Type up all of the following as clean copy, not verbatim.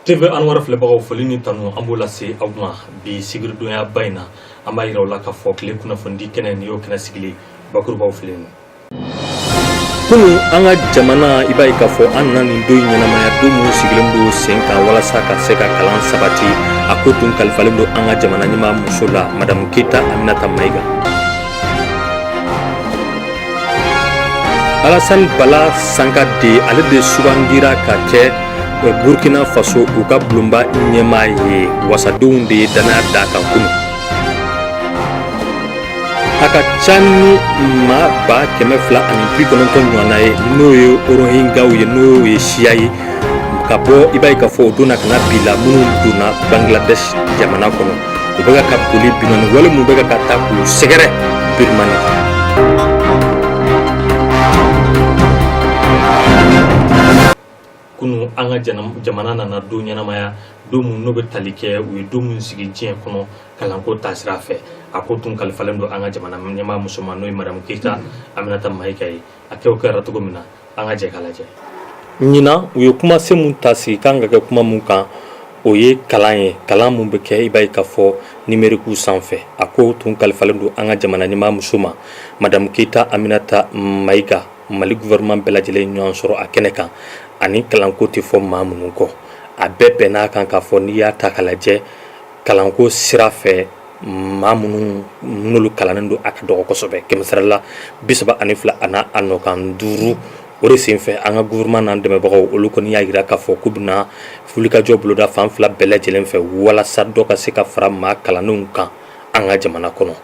TV Anwar filɛbagaw, foli ni tanu an b'o lase aw ma bi sibiridonyaba in na. An b'a yira aw la k'a fɔ tile kunnafonidi kɛnɛ, nin y'o kɛnɛ sigilen bakurubaw filɛ nin. Kunu an ka jamana, i b'a ye k'a fɔ an nana nin don in ɲɛnamaya, don minnu sigilen don sen kan walasa ka se ka kalan sabati. A ko tun kalifalen don an ka jamana ɲɛmaa muso la, Madamu Keyita Aminata Mayiga. Alasani Bala Sanka de, ale de sugandira ka kɛ Burkina Faso u ka bulonba ɲɛmaa ye. Wasadenw de ye danaya d'a kan kunu. A ka ca ni maa 290,000 ɲɔgɔnna ye, n'o ye Rohingaw ye, n'o ye siya ye ka bɔ, i b'a ye k'a fɔ o donna ka na bi la, minnu donna Bangladesh jamana kɔnɔ, u bɛ ka boli binkanni wale minnu bɛ ka taa k'u sɛgɛrɛ Birimani. Kunu an ka jamana nana don ɲɛnamaya, don min n'o bɛ tali kɛ, u ye don min sigi diɲɛ kɔnɔ kalanko taasira fɛ. A ko tun kalifalen don an ka jamana ɲɛmaa muso ma, n'o ye Madamu Keyita Aminata Mayiga ye. A kɛw kɛra cogo min na, an ka jɛ k'a lajɛ. Ɲinan u ye kumasen mun ta sigi kan ka kɛ kuma mun kan, o ye kalan ye, kalan mun bɛ kɛ, i b'a ye k'a fɔ numérique sanfɛ. A ko tun kalifalen don an ka jamana ɲɛmaa muso ma, Madamu Keyita Aminata Mayiga. Mali gouvernement bɛɛ lajɛlen ɲɔgɔn sɔrɔ a kɛnɛ kan, ani kalanko tɛ fɔ maa minnu kɔ. A bɛɛ bɛnn'a kan k'a fɔ n'i y'a ta k'a lajɛ kalanko sira fɛ, maa minnu n'olu kalannen don, a ka dɔgɔ kosɛbɛ, kɛmɛsara la 32 a n'a a nɔkan duuru. O de senfɛ, an ka gouvernement n'an dɛmɛbagaw, olu kɔni y'a jira k'a fɔ k'u bɛna wulikajɔ boloda fan fila bɛɛ lajɛlen fɛ walasa dɔ ka se ka fara maa kalannenw kan an ka jamana kɔnɔ.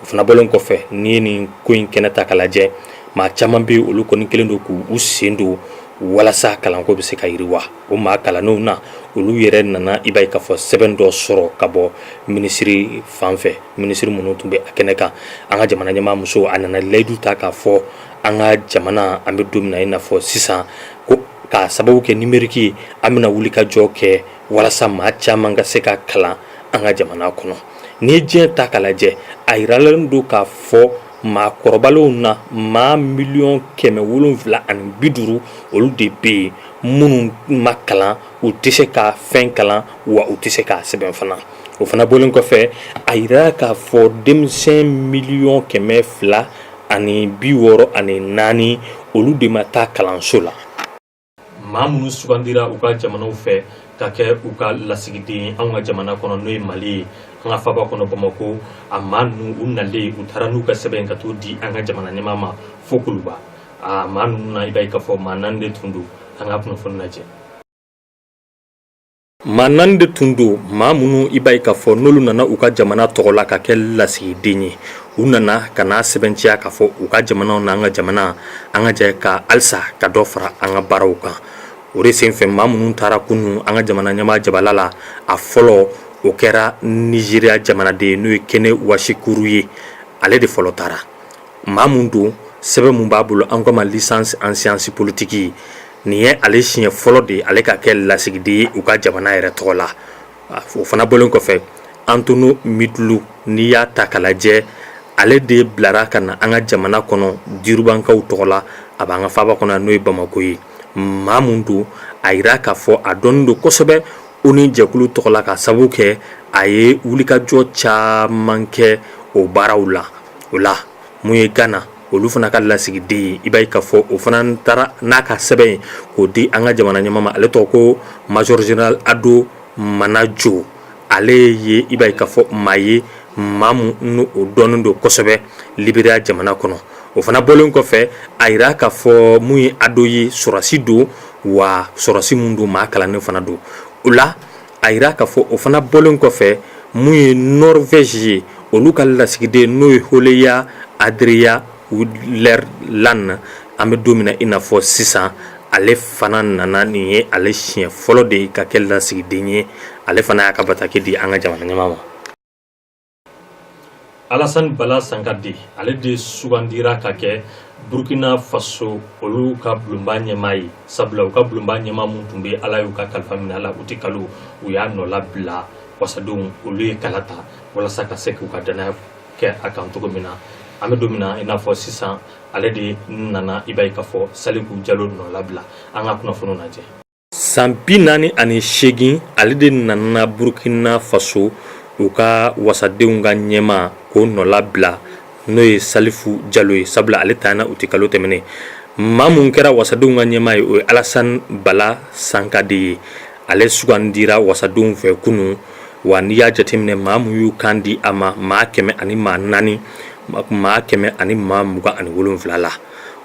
O fana bɔlen kɔfɛ, n'i ye nin ko in kɛnɛ ta k'a lajɛ, maa caman bɛ olu kɔni kelen don k'u sen don walasa kalanko bɛ se ka yiriwa. O maa kalannenw na, olu yɛrɛ nana, i b'a ye k'a fɔ sɛbɛn dɔ sɔrɔ ka bɔ minisiri fan fɛ, minisiri minnu tun bɛ a kɛnɛ kan. An ka jamana ɲɛmaa muso, a nana layidu ta k'a fɔ an ka jamana, an bɛ don min na i n'a fɔ sisan, ko k'a sababu kɛ numérique ye, an bɛna wuli ka jɔ kɛ walasa maa caman ka se ka kalan an ka jamana kɔnɔ. N'i ye diɲɛ ta k'a lajɛ, a yiralen don k'a fɔ maa kɔrɔbalenw na, maa 750,000,000, olu de bɛ yen minnu ma kalan, u tɛ se ka fɛn kalan, wa u tɛ se k'a sɛbɛn fana. O fana bɔlen kɔfɛ, a yirala k'a fɔ denmisɛn 264,000,000, olu de ma taa kalanso la. Maa minnu sugandira u ka jamanaw fɛ ka kɛ u ka lasigiden ye anw ka jamana kɔnɔ, n'o ye Mali ye, an ka faba kɔnɔ Bamakɔ, a maa ninnu, u nalen, u taara n'u ka sɛbɛn ka t'u di an ka jamana ɲɛmaa ma fo Kuluba. A maa ninnu na, i b'a ye k'a fɔ maa naani de tun don. An ka kunnafoni lajɛ. Maa naani de tun don, maa minnu, i b'a ye k'a fɔ n'olu nana u ka jamana tɔgɔ la ka kɛ lasigiden ye. U nana ka n'a sɛbɛntiya k'a fɔ u ka jamanaw n'an ka jamana, an ka jɛ ka halisa ka dɔ fara an ka baaraw kan. O de senfɛ, maa minnu taara kunun an ka jamana ɲɛmaa jabala la, a fɔlɔ, o kɛra Nizeriya jamanaden ye, n'o ye Kene Wasikuru ye. Ale de fɔlɔ taara. Maa mun don, sɛbɛn mun b'a bolo, an k'a ma licence en science politique. Nin ye ale siɲɛ fɔlɔ de ye ale ka kɛ lasigiden ye u ka jamana yɛrɛ tɔgɔ la. O fana bɔlen kɔfɛ, Antonio Midulu, n'i y'a ta k'a lajɛ, ale de bilara ka na an ka jamana kɔnɔ Dirubankaw tɔgɔ la. A b'an ka faaba kɔnɔ, n'o ye Bamakɔ ye. Maa mun don, a yira k'a fɔ a dɔnnen don kosɛbɛ ONU jɛkulu tɔgɔ la, ka sababu kɛ a ye wulikajɔ caman kɛ o baaraw la. O la, mun ye Gana, olu fana ka lasigiden ye, i b'a ye k'a fɔ o fana taara n'a ka sɛbɛn ye k'o di an ka jamana ɲɛmaa ma. Ale tɔgɔ ko Major Général Ado Manajo. Ale ye, i b'a ye k'a fɔ maa ye, maa mun n'o o dɔnnen don kosɛbɛ Liberiya jamana kɔnɔ. O fana bɔlen kɔfɛ, a yira k'a fɔ mun ye Ado ye, sɔrɔsi don, wa sɔrɔsi mun don, maa kalannen fana don. O la, a yira k'a fɔ o fana bɔlen kɔfɛ, mun ye Norvège ye, olu ka lasigiden, n'o ye Holeya Adria Wudlerland, an bɛ don min na i n'a fɔ sisan, ale fana nana. Nin ye ale siɲɛ fɔlɔ de ye ka kɛ lasigiden ye. Ale fana y'a ka bataki di an ka jamana ɲɛmaa ma. Alassane Bala Sankade, ale de sugandira ka kɛ Burkina Faso olu ka bulonba ɲɛmaa ye, sabula u ka bulonba ɲɛmaa mun tun bɛ, Ala y'u ka kalifa minɛ a la uti kalo, u y'a nɔla bila. Wasadenw, olu ye kala ta walasa ka se k'u ka danaya kɛ a kan cogo min na. An bɛ don min na i n'a fɔ sisan, ale de nana, i b'a ye k'a fɔ Saliku Jalo nɔla bila. An ka kunnafoniw lajɛ. San 48, ale de nana Burkina Faso u ka wasadenw ka ɲɛmaa k'o nɔlabila, n'o ye Salifu Jalo ye, sabula ale tanyana utikalo tɛmɛnen. Maa mun kɛra wasadenw ka ɲɛmaa ye, o ye Alassane Bala Sanka de ye. Ale sugandira wasadenw fɛ kunun. Wa n'i y'a jateminɛ, maa mun y'u kan di a ma, maa 104, maa 127 la.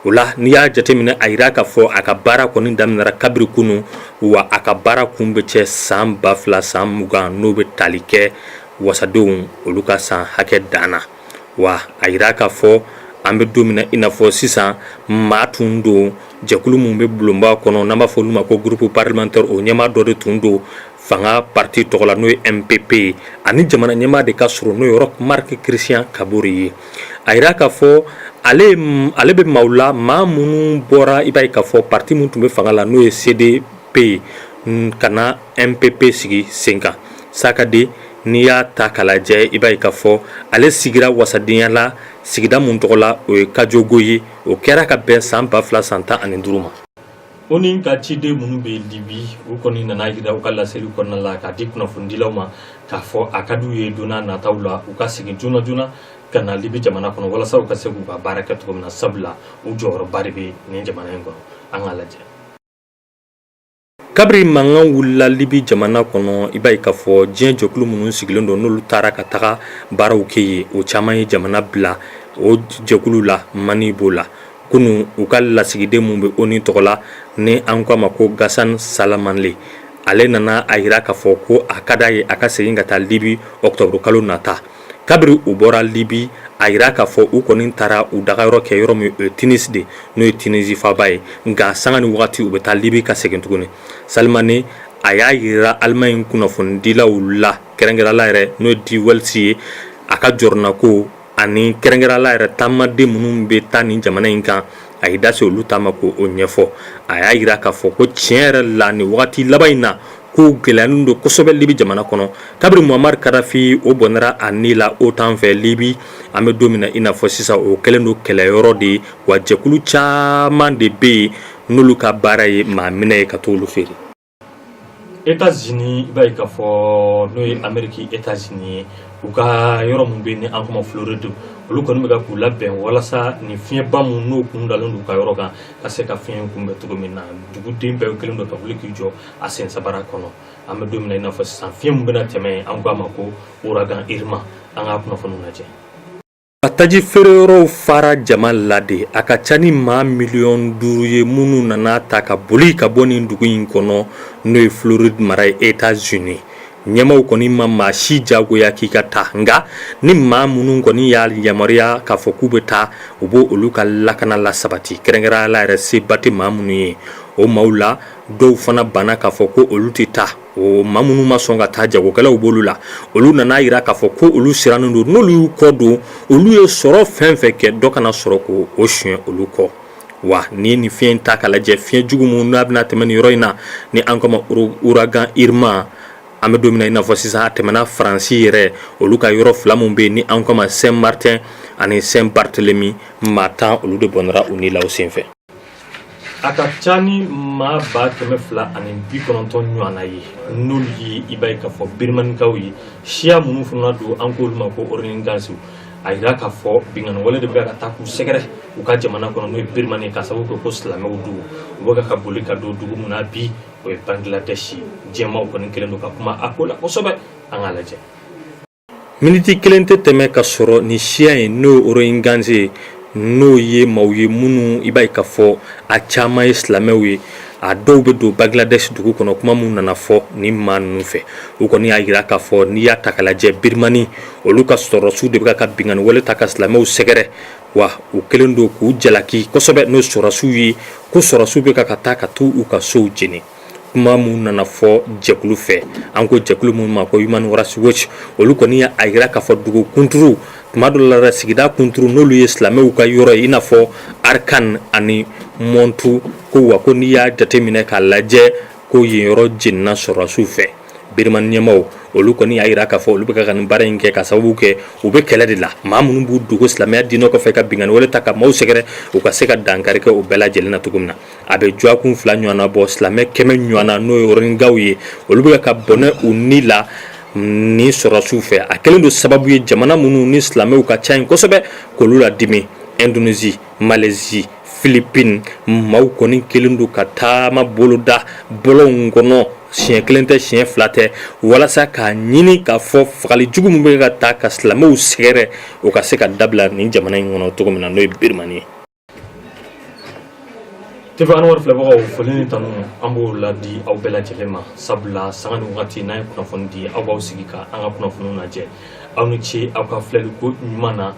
O la, n'i y'a jateminɛ, a yira k'a fɔ a ka baara kɔni daminɛra kabiri kunun, wa a ka baara kun bɛ cɛ san 2020, n'o bɛ tali kɛ wasadenw olu ka san hakɛ dan na. Wa a yira k'a fɔ an bɛ don min na i n'a fɔ sisan, maa tun don jɛkulu min bɛ bulonba kɔnɔ, n'an b'a fɔ olu ma ko groupe parlementaire, o ɲɛmaa dɔ de tun don fanga parti tɔgɔ la, n'o ye MPP ye, ani jamana ɲɛmaa de ka surun, n'o ye Roch Marc Christian Kabore ye. A yira k'a fɔ ale bɛ maaw la, maa minnu bɔra, i b'a ye k'a fɔ parti min tun bɛ fanga la, n'o ye CDP ye, ka na MPP sigi sen kan. Sakaden, n'i y'a ta k'a lajɛ, i b'a ye k'a fɔ ale sigira wasadenya la sigida mun tɔgɔ la, o ye Kajogo ye. O kɛra ka bɛn san 2015 ma. ONU ka ciden minnu bɛ Libi, u kɔni nana jira u ka laseli kɔnɔna la k'a di kunnafonidilaw ma k'a fɔ a ka d'u ye don nataw la u ka segin joona joona ka na Libi jamana kɔnɔ, walasa u ka se k'u ka baara kɛ cogo min na, sabula u jɔyɔrɔba de bɛ nin jamana in kɔnɔ. An k'a lajɛ. Kabiri mankan wulila Libi jamana kɔnɔ, i b'a ye k'a fɔ diɲɛ jɛkulu minnu sigilen don, n'olu taara ka taga baaraw kɛ yen, o caman ye jamana bila. O jɛkulu la, Mali b'o la. Kunun, u ka lasigiden min bɛ ONU tɔgɔ la, ni an ko a ma ko Ghassan Salamé, ale nana a yira k'a fɔ ko a ka d'a ye a ka segin ka taa Libi octobre kalo nata. Kabiri u bɔra Libi, a yira k'a fɔ u kɔni taara u dagayɔrɔ kɛ yɔrɔ min, o ye Tunis de, n'o ye Tunisie faaba ye. Nka sanga ni wagati, u bɛ taa Libi ka segin tuguni. Salamé, a y'a yira Allemagne kunnafonidilaw la, kɛrɛnkɛrɛnla yɛrɛ n'o ye Die Welt ye, a ka jɔrɔnako ani kɛrɛnkɛrɛnla yɛrɛ taamaden minnu bɛ taa nin jamana in kan, a y'i da se olu ta ma k'o ɲɛfɔ. A y'a yira k'a fɔ ko tiɲɛ yɛrɛ la, nin wagati laban in na, ko gɛlɛyalen don kosɛbɛ Libi jamana kɔnɔ. Kabiri Muammar Kadhafi o bɔnɛra a ni la OTAN fɛ, Libi, an bɛ don min na i n'a fɔ sisan, o kɛlen don kɛlɛyɔrɔ de ye. Wa jɛkulu caman de bɛ yen n'olu ka baara ye maa minɛ ye ka t'olu feere. États-Unis, i b'a ye k'a fɔ n'o ye Amérique États-Unis ye, u ka yɔrɔ min bɛ yen ni an ko ma Floride, olu kɔni bɛ ka k'u labɛn walasa nin fiɲɛba mun n'o kun dalen don u ka yɔrɔ kan, ka se ka fiɲɛ kunbɛn cogo min na. Duguden bɛɛ kɛlen don ka wuli k'i jɔ a sen sabara kɔnɔ. An bɛ don min na i n'a fɔ sisan, fiɲɛ min bɛna tɛmɛ, an ko a ma ko ouragan Irma. An ka kunnafoniw lajɛ. A taji feereyɔrɔw fara jama la de. A ka ca ni maa 5 miliyɔn ye minnu nana ta ka boli ka bɔ nin dugu in kɔnɔ, n'o ye Floride mara ye, États-Unis. Ɲɛmaw kɔni ma maa si jagoya k'i ka taa, nka ni maa minnu kɔni y'a yamaruya k'a fɔ k'u bɛ taa, u b'o olu ka lakana la sabati, kɛrɛnkɛrɛnnenya la yɛrɛ seba tɛ maa minnu ye. O maaw la, dɔw fana banna k'a fɔ ko olu tɛ taa. O maa minnu ma sɔn ka taa, jagokɛlaw b'olu la. Olu nana yira k'a fɔ ko olu sirannen don, n'olu y'u kɔ don, olu ye sɔrɔ fɛn fɛn kɛ, dɔ kana sɔrɔ ko o suɲɛ olu kɔ. Wa n'i ye nin fiɲɛ ta k'a lajɛ, fiɲɛ jugu mun n'a bɛna tɛmɛ nin yɔrɔ in na, ni an ko ma ouragan Irma, an bɛ don min na i n'a fɔ sisan, a tɛmɛna Faransi yɛrɛ, olu ka yɔrɔ fila mun bɛ yen ni an ko ma Saint Martin ani Saint Barthélemy, maa 10 olu de bɔnɛra u ni la o senfɛ. A ka ca ni maa 290 ɲɔgɔnna ye, n'olu ye, i b'a ye k'a fɔ Birimanikaw ye, siya minnu fana don, an k'olu ma ko Rohingyas. A yira k'a fɔ binkanni wale de bɛ ka taa k'u sɛgɛrɛ u ka jamana kɔnɔ, n'o ye Birimani, ka sababu kɛ ko silamɛw don. U bɛ ka boli ka don dugu min na bi, o ye Bangladesh. Diɲɛmaaw kɔni kɛlen don ka kuma a ko la kosɛbɛ. An k'a lajɛ. Miniti kelen tɛ tɛmɛ ka sɔrɔ ni siya in, n'o ye Rohingyas ye, n'o ye maaw ye minnu, i b'a ye k'a fɔ a caman ye silamɛw ye, a dɔw bɛ don Bangladesh dugu kɔnɔ. Kuma min nana fɔ ni maa ninnu fɛ, u kɔni y'a jira k'a fɔ n'i y'a ta k'a lajɛ, Birimani olu ka sɔrɔdasiw de bɛ ka binkanni wale ta ka silamɛw sɛgɛrɛ. Wa u kɛlen don k'u jalaki kosɛbɛ, n'o sɔrɔdasiw ye, ko sɔrɔdasiw bɛ ka taa ka t'u u ka sow jeni. Kuma min nana fɔ jɛkulu fɛ, an ko jɛkulu minnu ma ko Human Rights Watch, olu kɔni y'a jira k'a fɔ dugu kunturu, tuma dɔ la sigida kunturu, n'olu ye silamɛw ka yɔrɔ ye, i n'a fɔ Arakan ani Mɔntu, ko wa ko n'i y'a jateminɛ k'a lajɛ, ko yen yɔrɔ jenina sɔrɔdasiw fɛ. Birimani ɲɛmaw, Olu kɔni y'a jira k'a fɔ olu bɛ ka nin baara in kɛ ka sababu kɛ u bɛ kɛlɛ de la maa minnu b'u dogo silamɛya diinɛ kɔfɛ ka binkanni wale ta ka maaw sɛgɛrɛ, u ka se ka dankari kɛ o bɛɛ lajɛlen na cogo min na. A bɛ dɔgɔkun 2 ɲɔgɔnna bɔ, silamɛ 100 ɲɔgɔnna, n'o ye Rohingyaw ye, olu bɛ ka bɔnɛ u ni la ni sɔrɔdasiw fɛ. A kɛlen don sababu ye jamana minnu ni silamɛw ka ca yen kosɛbɛ, k'olu ladimi: Indonésie, Malaisie, Philippines. Maaw kɔni kɛlen don ka taama boloda bɔlɔnw kɔnɔ, siɲɛ kelen tɛ, siɲɛ fila tɛ, walasa k'a ɲini k'a fɔ fagali jugu min bɛ ka taa ka silamɛw sɛgɛrɛ, o ka se ka dabila nin jamana in kɔnɔ cogo min na, n'o ye Birmanie ye. TV Anwar filɛbagaw, foli ni tanu, an b'o ladi aw bɛɛ lajɛlen ma, sabula sanga ni wagati n'an ye kunnafoni di, aw b'aw sigi ka an ka kunnafoniw lajɛ. Aw ni ce aw ka filɛli ko ɲuman na.